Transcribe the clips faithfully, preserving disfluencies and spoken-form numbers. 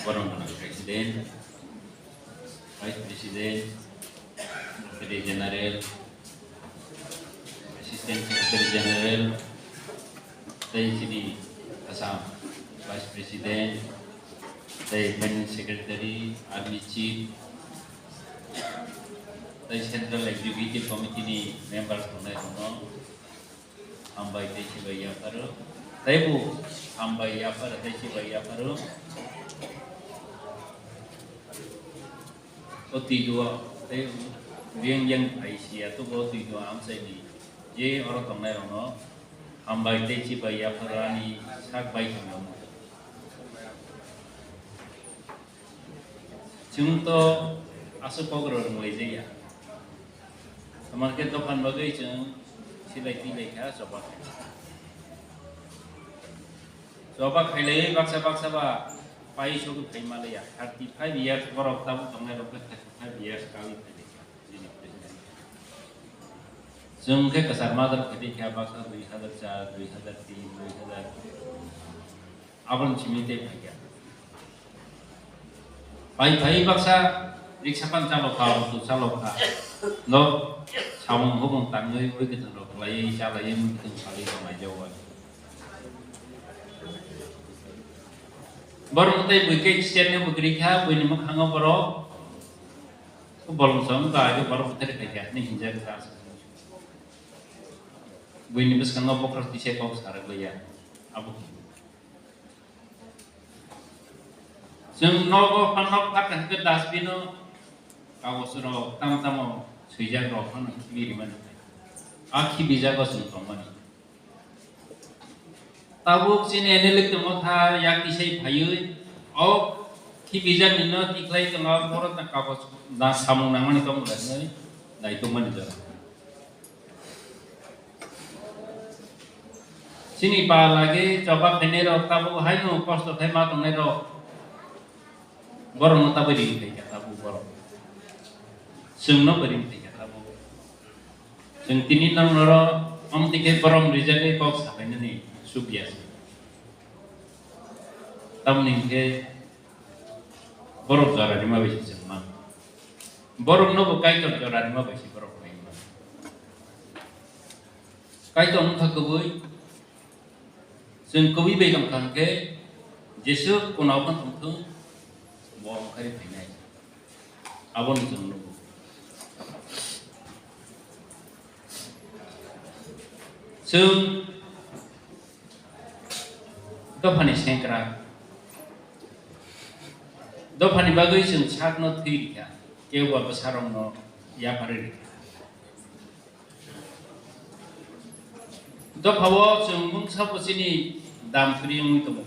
Borok President, Vice President, Secretary General, Assistant Secretary General, tei chini Assam Vice President, tei Finance Secretary, Army Chief, tei Central Executive Committee ni members tongnai rokno hambai tei chibai yapharo. Tei bo hambai yapharo tei chibai yapharo. O twi duo tei riyang yang phai siya, tubo twi duo amchaini je oro tongnai rokno hambai tei chibai yapharo ani sak bai tongmo. Chwng to aswk kok rwng lai jaya. Tamar khe dophani bagwi chwng silai tilai kha choba khai. Choba khailai baksa baksa ba pai sogwi phai ma laya. Thirty five years borok tabuk tongnai rok khe thirty five years kawi phai lai kha. Chwng khe kwchar madar khaidi kha baksa dui hazar char, dui hazar tin, dui hazar. Aboni simi tei phaikha. Phai phai baksa riksa pan chalokha, auto chalokha. No samung hubung tangwi ui kwthwng rok khlaiwi chalaiwi mui kwthwng salwi rok naijago. Borok tei bui khe chair ni bwkrwi kha, buini mwkhango borok bolong song ba borok bwtharwi phaikha hinwi hinjak kha. Buini bwskango bokhorok tisa kok sa rwk liya. Abo. Chwng nogo pha nok pha kaham khe dustbin o kagoj rok tamo tamo swijak rok phano khibi rimani. A khibijago chwng tongmani. Tabuk chini N L A tongma kha yak tisai phaiwi o khibijakni no tikhlai tongo, borok na kagoj na samung nangmani tongmani hinwi nai tongmani jora. Chini pa lagi choba khainai rok tabuk haino kosto khai ma tongnai rok. Borok no tabuk ring khai kha tabuk borok. Chwng no bo ring khai kha tabuk. Chwng tini nang noro amtwi khe borom rijagwi kok sabainani subya se. Tamoni hinkhe borok jora rima bai se chwng ma. Borok no bo Kaitor jora rima bai se borok khai ma. Kaitor wngkha kubui. Chwng kubui bai tongkha hwnkhe Jesu kunao phano tongthung, bo ongkhorwi phainai. Aboni chwng nugo. Chwng dophani sengkrak. Dophani bagwi chwng sakno thwi rikha, kebo bwsarokno yapharwi rikha. Dophao chwng mungsa bo chini dam kwrwi wngwi tongo.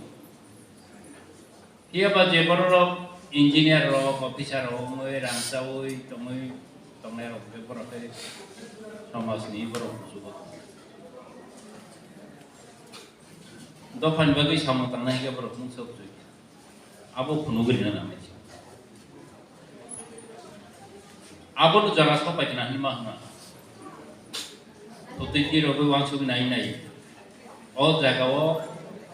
Phiya ba je bororok engineer rok, officer rok wngwi rang chawi tongwi tongnai rok khe borok khe somaj ni borok bujugo. Dophani bagwi samung tangnai khe borok mungsa bujui kha. Abo phunugwi rwna nangnai se. Abono jora sok pai khna hinwi ma hwnna. Totwi twi rogwi uansugwi nai nai. O jagao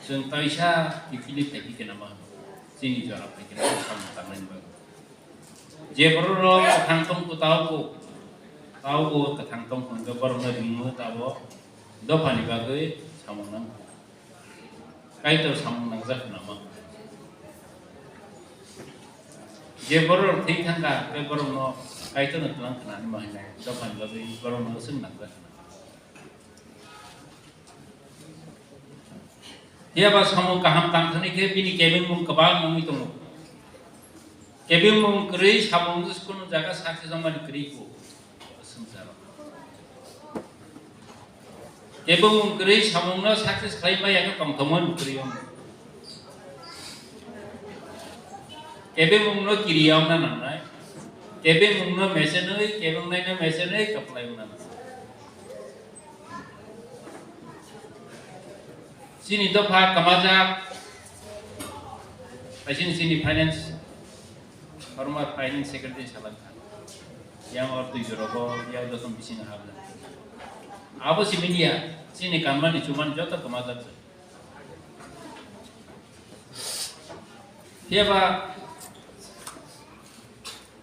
chwng kaisa kiphilwi phaikhe khna ma hwnna. Chini jora phaikhe khna samung tangnai bagwi. Je borok rok kwthang tong kho, tao kho, tao kho kwthang tong kho, hwnkhe borokno ringwi tabo dophani bagwi samung nang kho. Kaitor samung nangjak khna ma. Je borok rok thwi thang kha, tei borokno Kaitorno tlang khna hinwi ma hinai dophani bagwi borokno swng nangjak khna. Phiya ba samung kaham tang thani khe bini kebengmung kwbang wngwi tongo. Kebengmung kwrwi samung kunu jaga success wngmani kwrwi kho swngcharo. Kebengmung kwrwi samungno success khlai maya khe tongthokmani kwrwi wngo. Kebengmungno kiriya wngna nangnai. Kebengmungno mesenwi, kebengnaino mesenwi kwplai wngna nangnai. Chini dopha kwmajak, chini, chini finance, former finance secretary salak kha. Yang or twi jorogo, yang joto bising habla. Abo si media, chini kanmani chumani joto kwmajak. Phiya ba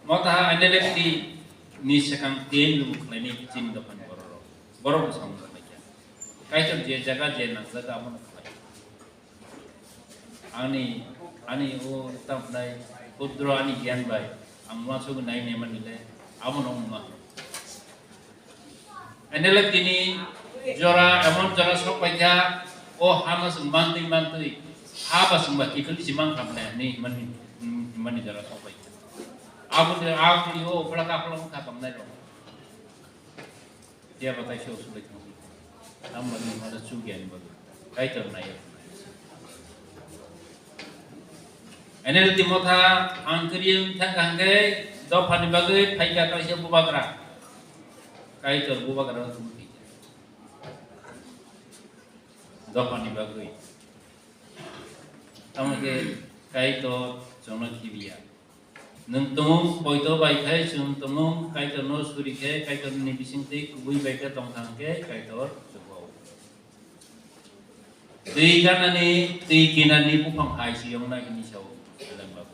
motha N L F T ni swkang T N B bo khlainai chini dophani borok rok. Borok bo samung khlaikha. Kaitor je jaga je nang jaga abono khlai. Ani, ani o tamnai khudro ani giyan bai ang uansugwi nai naimani le abono wngma. N L F T ni jora emon jora sok paikha, o hano chwng mantwi mantwi ha ba chwng ba kiphil si mankha hwnwi himani, himani jora sok paikha. Aboni, aboni o bwlak aphla wngkha tongnai rok. Phiya ba taisa usulai thangwi. Tamoni himano chukya ni bagwi. Kaitor nai. N L T motha ang kwrwi wng thangkha hwnkhe dophani bagwi phaikha kaisa bubagra. Kaitor bubagra wng thangwi. Dophani bagwi. Tamo khe Kaitor chwngno khibiya. Nwng tumung poito bai khe chwng tumung Kaitorno suri khe Kaitorni bisingtwi kubui bai khe tong thang khe Kaitor chukgo. Twi ganani, twi kinani buphang hai se wngnai hwnwi sao Seleng Babu.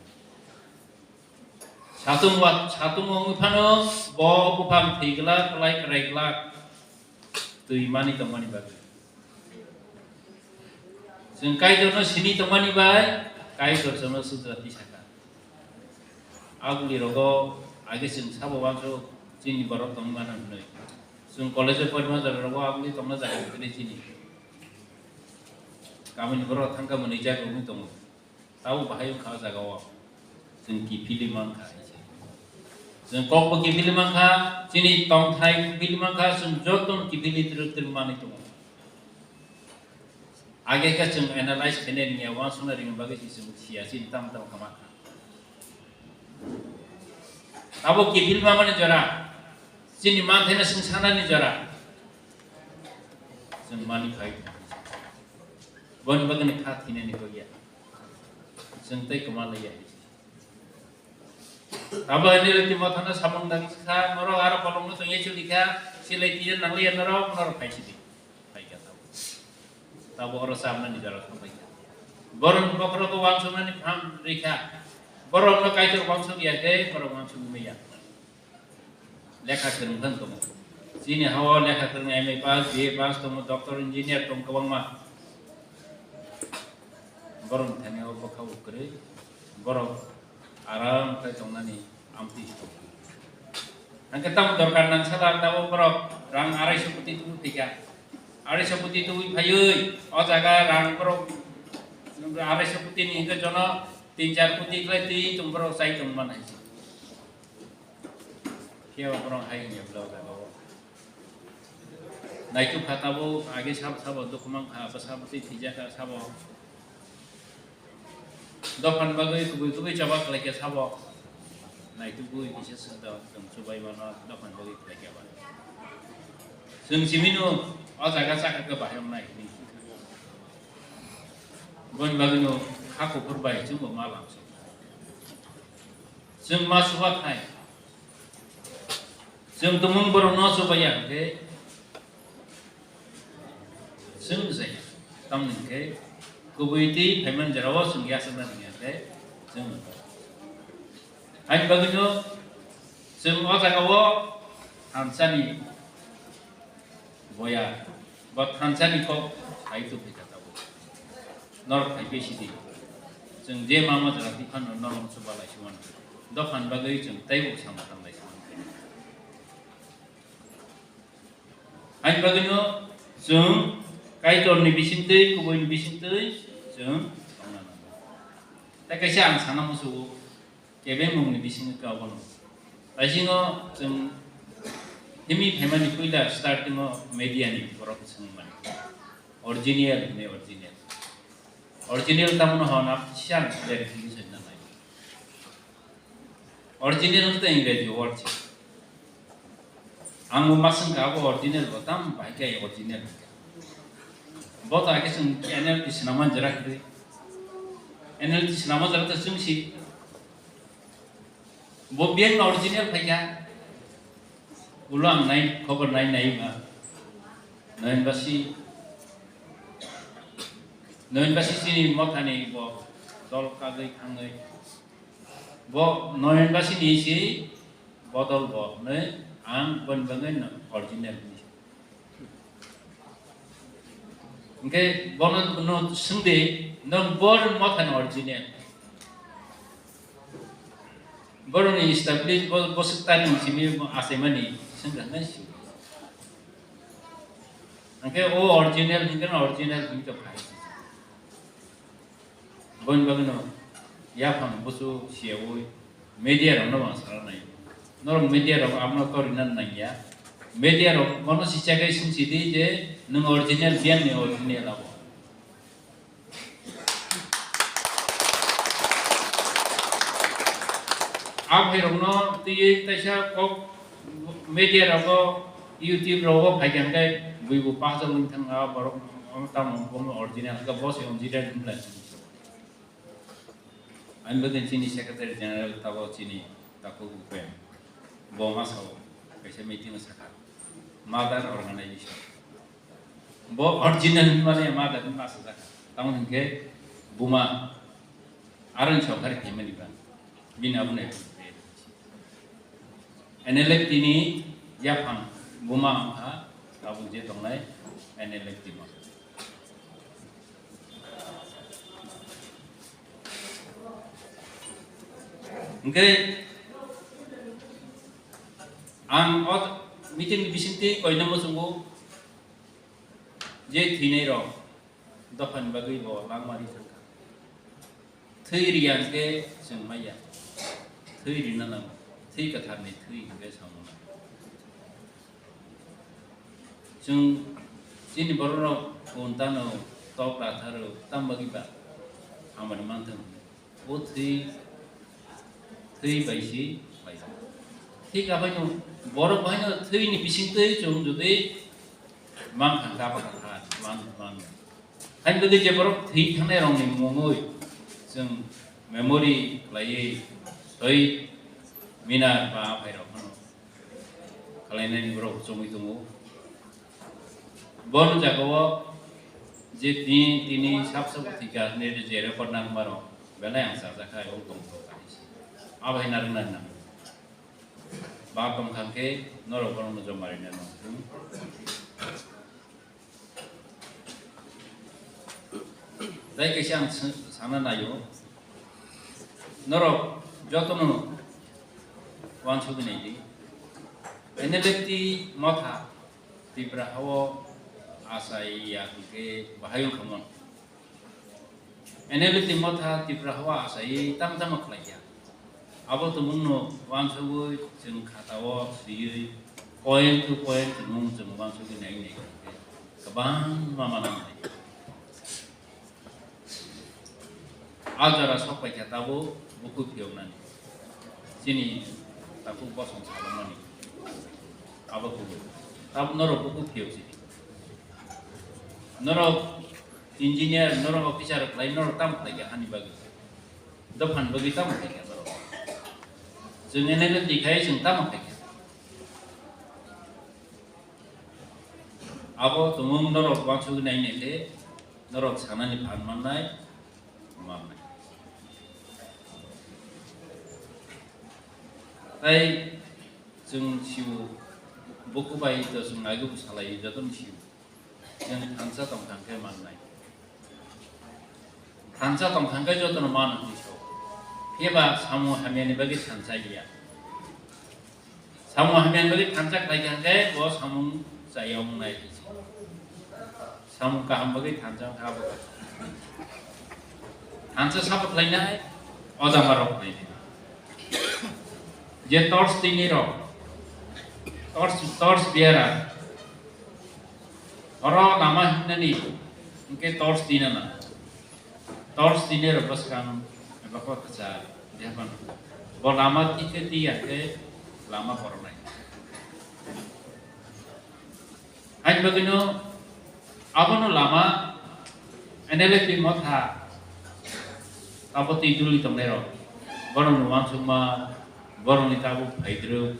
Satung wa, satung wngwi phano bo buphang thwi glak, kwlai kwrai glak, twi mani tongmani bagwi. Chwng Kaitorno sini tongmani bai, Kaitor chwngno sujra tisaka. Aboni rogo age chwng sabo uansuk chini borok tongmani hwnwi. Chwng college-o porima jora rogo aboni tongna jaga kwrwi chini. Kamini borok thangkha mwnwi jaga wngwi tongo. Tabuk bahai wngkha o jaga o. Chwng kiphilwi mankha hai se. Chwng kokbo kiphilwi mankha, chini tongthai kiphilwi mankha, chwng jotono kiphilwi twrwk twrwk manwi tongo. Age khe chwng analyze khainai rwngya, uansuknai rwngya bagwi se chwng siya chini tamo tamo kha mankha. Abo kiphilwi mamani jora, chini manthaino chwng sanani jora. Chwng mani phai. Boni bagwino kha thinani kok ya. Chwng tei kwma laiya. Abo N L T mothano samung dagi kha, norok aro kolokno tongya chuli kha, silai tiya nangliya norok, norok phai sidi. Phai kha tabo. Tabo oro sabnani jora thang phai kha. Borok bokhorogo uansuknani phang rikha. Borokno Kaitor uansuk ya khe, borok uansuk maya. Lekha kwrwng phano tongo. Chini hao lekha kwrwng M A pass, B A pass tongo, doctor, engineer tong kwbangma. Borok thani o bwkha bo kwrwi, borok aram khe tongnani amtwi tongo. Hwnkhe tamo dorkar nang sala tabuk borok rang arai so koti tubui phaikha. Arai so koti tubui phaiwi o jaga rang borok arai so koti ni hwnkhe jono tin char koti khlai twi tong borok chai tong mannai. Phiya ba borok hai wngya bwlai o jaga o. Naituk kha tabuk, age sabo sabo dukhu mang kha, bwsa bwtwi thwijak kha sabo. Dophani bagwi kubui kubui choba khlai kha sabo. Naituk bui kisa swngdo, chwng chubai mano, dophani bagwi khlai kha ba. Chwng simi no o jaga chakha khe bahai wngnai hwnwi. Boni bagwi no kha kuphur bai chwngbo ma bangso. Chwng ma suba thai. Chwng tumung borokno chubaiya hwnkhe chwng jaya. Tamoni hwnkhe kubui twi phaimani jorao chwng yachakna rwngya hwnkhe chwng. Haini bagwino chwng o jagao thansani boya ba thansani kok hai tubui kha tabuk. Norok phai phi sidi. Chwng je ma majra twi phano norok chuba lai si mano. Dophani bagwi chwng teibo samung tang lai si mano. Haini bagwino chwng Kaitorni bisingtwi, kubuini bisingtwi chwng tongna nango. Tei kaisa ang sana muchungo, kebengmungni bisingo khe obono. Taisingo chwng himwi phaimani puila starting o media ni borok swngmani. Original hwnwi original. Original tamo no hwn, abo siya ang clarification nang nai. Original hwn tei Engraji word se. Ang bo ma swngkha, abo original bo tamo bahai khe original. Bo to age chwng N L T swnamani jora kwrwi. N L T swnamani jora to chwng si. Bo biyang no original phaikha. Ulo ang nai, khobor nai nai ma. Noin basi, noin basi chini mothani bo dol kagwi thangwi bo Noyonbasini si bodol bo hwnwi ang boni bagwi no original hwnwi. Hwnkhe bono no swngdi, "Nwng bor mothani original? Boroni establish bo, bwswk tani simi achaimani?" Swngkha hwnwi si. Hwnkhe o original hwnkhe no original hwnwi tongkha. Boni bagwino yaphang busu siyaui media rokno bo ang sana nai. Norok media rok abono torina nangya. Media rok bono sicha khe swngsidi je nwng original, biyang ni original abo. Aphai rokno twiwi taisa kok media rogo, YouTube rogo phaikha hwnkhe buibu pahajak wng thangkha borok, tamo bono original hwnkhe bo se original hwnlai. Ani bagwi chini Secretary General tabo chini takhuk Upen. Bo ma sao, kaisa meeting o sakha. Mother organization. Bo original hinmani mother hinma sajak. Tamo hinkhe buma aroni sokari khaimani ba. Bini aboni N L F T ni yaphang buma wngkha tabuk je tongnai N L F T no. Hwnkhe ang o meeting ni bisingtwi koina muchungo je thwinai rok dophani bagwi bo langmari thangkha. Thwi riya hwnkhe chwng maya. Thwi rina nango. Thwi kwtharni thwi hwnkhe samung nango. Chwng chini bororok kun tano, tok ratharo, tamo bagwi ba hamari manthang hwnwi. O thwi, thwi bai si bai. Thik abaino borok baino thwini bisingtwi chwng jodi mankha, kha, man, man. Hain bagwi je borok thwi thangnai rokni mungwi chwng memory khlaiwi soi minar ba aphai rok phano khlainani borok chongwi tongo. Bon jagao je tini, tini sab sab thika hwnwi je record nangmaro belai ang chajakha, o tongthok kaisa. Abai narwkna nang. Ba tongkha khe norok borokno joma rina nang. Tei kaisa ang sa-, sana naio, norok jotono uansugwi naidi. N L F T motha Tripura hao achai ya hwnkhe bahai wngkha mon. N L F T motha Tripura hao achaiwi tamo tamo khlaikha. Abo tumungno uansugwi chwng khatao swiwi point to point tumung chwng uansugwi nai nai khe kwbangma mananai. A jora sok paikha tabuk buku phiyoknani. Chini takhuk bosong salomani. Abo kubui. Tabuk norok buku phiyok sidi. Norok engineer, norok officer khlai, norok tamo khlaikha hani bagwi? Dophani bagwi tamo khlaikha norok? Chwng N L F T khai chwng tamo khlaikha? Abo tumung norok uansugwi nai nai khe norok sanani phan mannai, mannai. Tai chwng sio buku bai to chwng naigo bwsalai jotono sio. Chwng thansa tongthang khe mannai. Thansa tongthang khe jotono mano hinwi sao. Phiya ba samung hamyani bagwi thansa ya. Samung hamyani bagwi thansa khlai kha khe bo samung chaya wngnai. Samung kaham bagwi thansa wngkha abo. Thansa sabo khlainai, o jama rok khlainai. Je torch tini rok, torch, torch biara, oro lama himnani, hwnkhe torch tinana. Torch tini rok bwskang eba kok kwchar, dehpan. Bo lama tite tiya khe lama koronai. Hain bagwino abono lama N L F T motha abo twi duli tongnai rok. Borokni uansukma, borokni tabuk phaidrwk,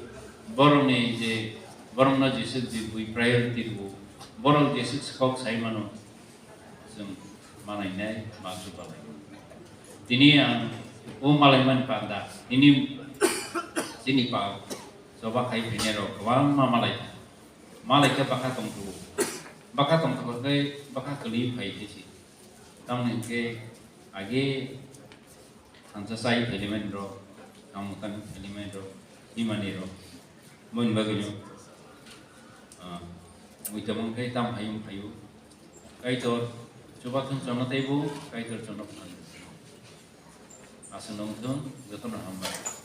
borokni je, borokno jeswk je bui priority rwo, borok jeswk swkok sai mano, chwng manainai, ma swk balai. Tini ang o malaimani panda, tini chini pa choba khai phainai rok kwbangma malai kha. Malai khe bwkha tongthogo. Bwkha tongthok khe bwkha kwlwi phai khe se. Tamoni hwnkhe age thansa chai phailaimani rok, tamo tang phailaimani rok, himani rok. Moni bagwino, ah, muitamung khe tam hayung phaio. Kaitor chubathung chwngno teibo, Kaitor chwngno phan. Aswk nung thung, jotono hambai.